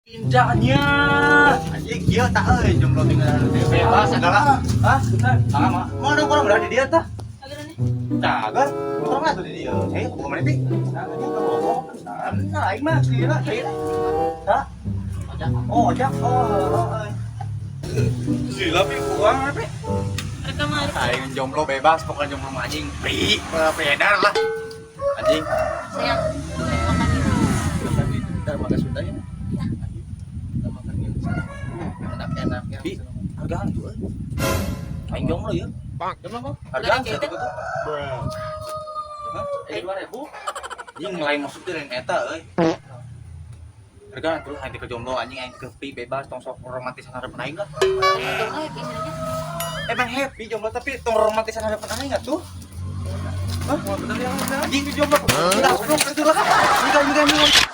Indahnya. Anjing kieu tak euy, jomblo tinggal bebas segala. Hah? Sama. Mau dong kurang berada di dia tah? Cagar. Kurang atuh di dia. Saya bukan mana pi? Nah, aing mah gila, saya. Tah? Oh, ojek. Oh, oh. Gila pi kurang pi. Aing jomblo bebas, pokoknya jomblo mah anjing. Pri, pedar lah. Anjing. Sayang, makan itu. Bentar, makan Sunda ya. Kita makan yang enak-enak ya. Pi, hargaan tuh euy. Aing jomblo ya. Jomblo kok? Hargaan Udah, satu tuh. Hah? Eh, 2000. Anjing lain maksudnya lain eta euy. Hargaan tuh aing teh ke jomblo anjing, aing ke pi bebas, tong sok romantisan harapan aing lah. Jomblo happy aja. Emang happy jomblo, tapi tong romantisan harapan aing atuh. Hah? Wah, bener ya, bener. Anjing di jomblo. Udah, belum itu lah. Enggak, enggak, enggak.